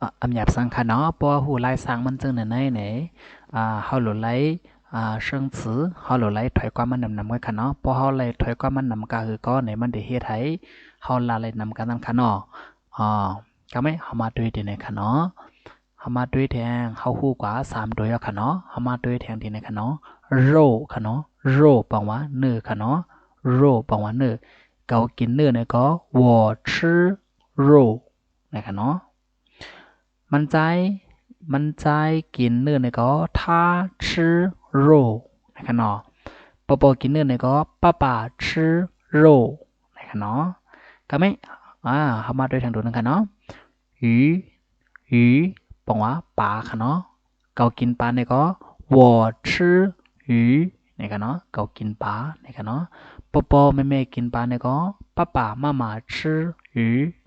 ອາ ອຳຫຍາບສັງຂະເນາະ ເພາະວ່າຮູ້ລາຍສັງມັນຈັ່ງໃດໃນ ອາ ເຮົາໂຫຼໄລ ອາ ເຊີງຊື ເຮົາໂຫຼໄລຖອຍຄວາມມານຳນຳກັນຂະເນາະ ເພາະເຮົາໄລ່ຖອຍຄວາມມານຳກະຄືກໍໃນມັນໄດ້ເຮັດໃຫ້ເຮົາລະໄລນຳກັນນັ້ນຂະເນາະ ອາ ກະແມ່ນເຮົາມາດ້ວຍທີ່ໃນຂະເນາະ ເຮົາມາດ້ວຍແທງ ເຮົາຮູ້ກວ່າສາມໂຕຢູ່ຂະເນາະ ເຮົາມາດ້ວຍແທງທີ່ໃນຂະເນາະ 肉 ຂະເນາະ 肉 ແປວ່າເນື້ອຂະເນາະ 肉 ແປວ່າເນື້ອ ເກົາກິນເນື້ອໃນກໍ 我吃肉 ໃນຂະເນາະ ມັນຊາຍ ມັນຊາຍກິນເນື້ອໃນກໍ 他吃肉 ໃນຂະເນາະ ປະປໍກິນເນື້ອໃນກໍ 爸爸吃肉 ໃນຂະເນາະ ກະແມ່ນ ອາ ເຮົາມາດ້ວຍທາງໂດນນຳຂະເນາະ 鱼 鱼 ແປວ່າປາຂະເນາະ ເກົາກິນປາໃນກໍ 我吃鱼 ໃນຂະເນາະ ເກົາກິນປາ ໃນຂະເນາະ ປະປໍແມ່ໆກິນປາໃນກໍ 爸爸妈妈吃鱼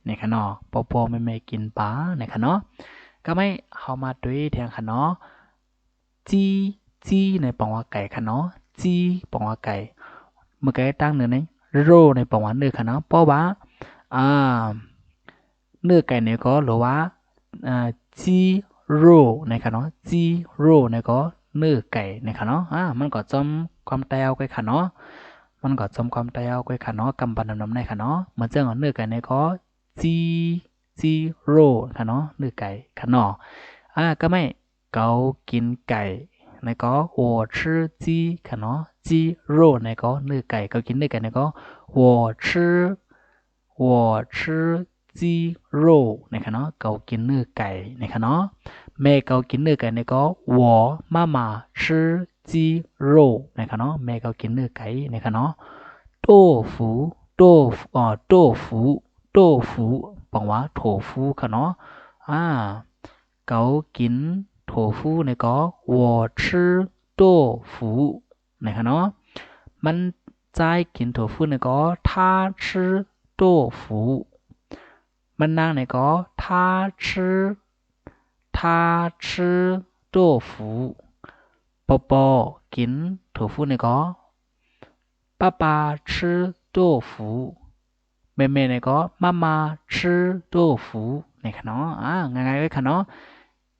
ໃນຂະເນາະ ປະປໍແມ່ໆກິນປາ ໃນຂະເນາະ ກະແມ່ນເຮົາມາດ້ວຍແທງຂະເນາະ ຈີ ຈີ ໃນແປວ່າໄກ່ຂະເນາະ ຈີ ແປວ່າໄກ່ ເມື່ອໄກ່ຕັ້ງເນື້ອໃນ 肉 ໃນແປວ່າເນື້ອຂະເນາະ ເພາະວ່າ ອາ ເນື້ອໄກ່ໃນກໍ ຫຼືວ່າ ອາ 鸡肉 ໃນຂະເນາະ 鸡肉 ໃນກໍເນື້ອໄກ່ໃນຂະເນາະ ອາ ມັນກໍຈອມຄວາມໄຕເອົາໄວ້ຂະເນາະ ມັນກໍຈອມຄວາມໄຕເອົາໄວ້ຂະເນາະ ກຳປານຳນຳໃນຂະເນາະ ເໝືອນເຊິ່ງເອົາເນື້ອໄກ່ໃນກໍ 鸡 鸡肉 ຂະເນາະ ເນື້ອໄກ່ຂະເນາະ ອາ ກະແມ່ນ ເກົາກິນໄກ່ໃນກໍ 我吃鸡 ຂະເນາະ 鸡肉 ໃນກໍເນື້ອໄກ່ ເກົາກິນເນື້ອໄກ່ໃນກໍ 我吃 我吃鸡肉 ໃນຂະເນາະ ເກົາກິນເນື້ອໄກ່ໃນຂະເນາະ ແມ່ເກົາກິນເນື້ອໄກ່ໃນກໍ 我妈妈吃鸡肉 ໃນຂະເນາະ ແມ່ເກົາກິນເນື້ອໄກ່ໃນຂະເນາະ 豆腐 豆腐 ອາ 豆腐 豆腐 ແປວ່າໂຖຟູຂະເນາະ ອາ ເກົາກິນໂຖຟູໃນກໍ 我吃豆腐 ໃນຂະເນາະ ມັນຊາຍກິນໂຖຟູໃນກໍ 他吃豆腐 ມັນນາງໃນກໍ 他吃 他吃豆腐 ປະປໍກິນໂຖຟູໃນກໍ 爸爸吃豆腐 ແມ່ໆໃນກໍ 妈妈吃豆腐 ໃນຂະເນາະ ອາ ງ່າຍໆເລີຍຂະເນາະ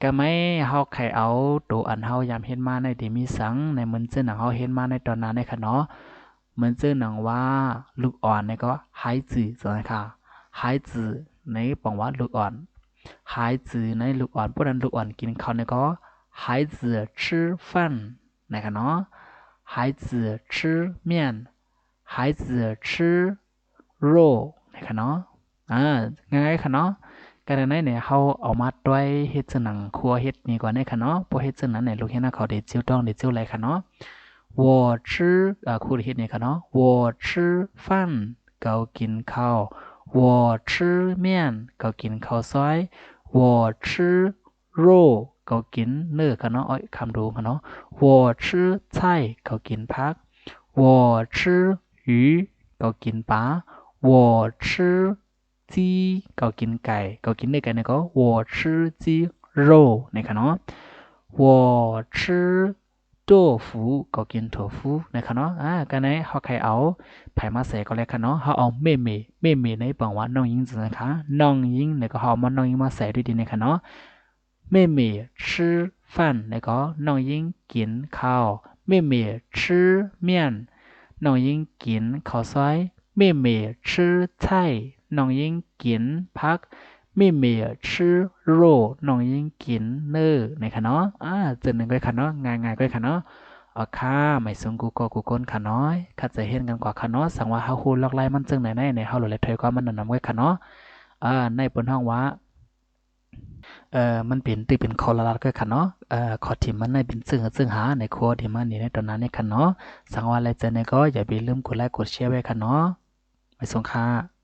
ກະແມ່ນເຮົາໄຂເອົາໂຕອັນເຮົາຢາມເຮັດມາໃນທີ່ມີສັງ ໃນເໝືອນເຊິ່ງໜັງເຮົາເຮັດມາໃນຕອນໜ້ານີ້ຂະເນາະ ເໝືອນເຊິ່ງໜັງວ່າ ລູກອ່ອນໃນກໍ 孩子 ຈັ່ງຊັ້ນຄ່ະ 孩子 ໃນແປວ່າລູກອ່ອນ 孩子 ໃນລູກອ່ອນ ຜູ້ນັ້ນລູກອ່ອນກິນເຂົ້າໃນກໍ 孩子吃饭 ໃນຂະເນາະ 孩子吃面 孩子吃 肉 ໃນຂະເນາະ ອາ ງ່າຍໆຂະເນາະ ກະໃນໃນເຮົາເອົາມາຕ້ອຍເຮັດເຊິ່ງໜັງ ຄູເຮັດນີ້ກ່ອນໃນຂະເນາະ ບໍ່ເຮັດເຊິ່ງນັ້ນໃນລູກຮຽນເຮົາເຂົາໄດ້ຈິ້ວຕ້ອງໄດ້ຈິ້ວໄຫຼຂະເນາະ 我吃 ອາ ຄູເຮັດນີ້ຂະເນາະ 我吃饭 ເກົາກິນເຂົ້າ 我吃面 ເກົາກິນເຂົ້າຊອຍ 我吃 肉 ເກົາກິນເນື້ອຂະເນາະ ເອີຍ ຄຳດູຂະເນາະ 我吃菜 ເກົາກິນຜັກ 我吃鱼 ເກົາກິນປາ 我吃鸡 ເກົາກິນໄກ່ ເກົາກິນເນື້ອໄກ່ໃນກໍ 我吃鸡肉 ໃນຂະເນາະ 我吃 豆腐 ເກົາກິນໂຖຟູ ໃນຂະເນາະ ອາ ກະໃນເຮົາໄຂເອົາໃຜມາໃສ່ກໍແລ້ວຂະເນາະ ເຮົາເອົາ 妹妹 妹妹 ໃນແປວ່ານ້ອງຍິງ ຈັ່ງຊັ້ນຄ່ະ ນ້ອງຍິງ ໃນກໍເຮົາເອົາມາ ນ້ອງຍິງມາໃສ່ດ້ວຍດີໃນຂະເນາະ 妹妹吃饭 ໃນກໍນ້ອງຍິງກິນເຂົ້າ 妹妹吃面 ນ້ອງຍິງກິນເຂົ້າຊອຍ 妹妹吃菜 ນ້ອງຍິງກິນຜັກ 妹妹吃肉 ນ້ອງຍິງກິນເນື້ອ ໃນຂະເນາະ ອາ ເຈີໜຶ່ງກ້ອຍຂະເນາະ ງ່າຍໆກ້ອຍຂະເນາະ ເອົາຄ່ະ ໄໝສູງກູ່ກໍກູ່ຄົນຂະເນາະ ຄັດຈະຮຽນກັນກວ່າຂະເນາະ ສັງວ່າເຮົາຮູ້ລອກລາຍມັນເຊິ່ງໃດໃນ ໃນເຮົາໂຫຼແລະຖອຍຄວາມມັນນຳນຳກ້ອຍຂະເນາະ ອາ ໃນເພິ່ນຮ້ອງວ່າ ເອີ ມັນເປັນ ຕື່ເປັນຂໍ້ລະລາດກ້ອຍຂະເນາະ ເອີ ຂໍ້ທີມມັນໃນເປັນເຊິ່ງ ເຊິ່ງຫາ ໃນຂໍ້ທີມມັນນີ້ໃນຕອນໜ້ານີ້ຂະເນາະ ສັງວ່າແລະເຈີໃນກໍຢ່າໄປລືມກົດໄລກົດແຊໄວ້ຂະເນາະ ໄປສົ່ງຄ່ະ.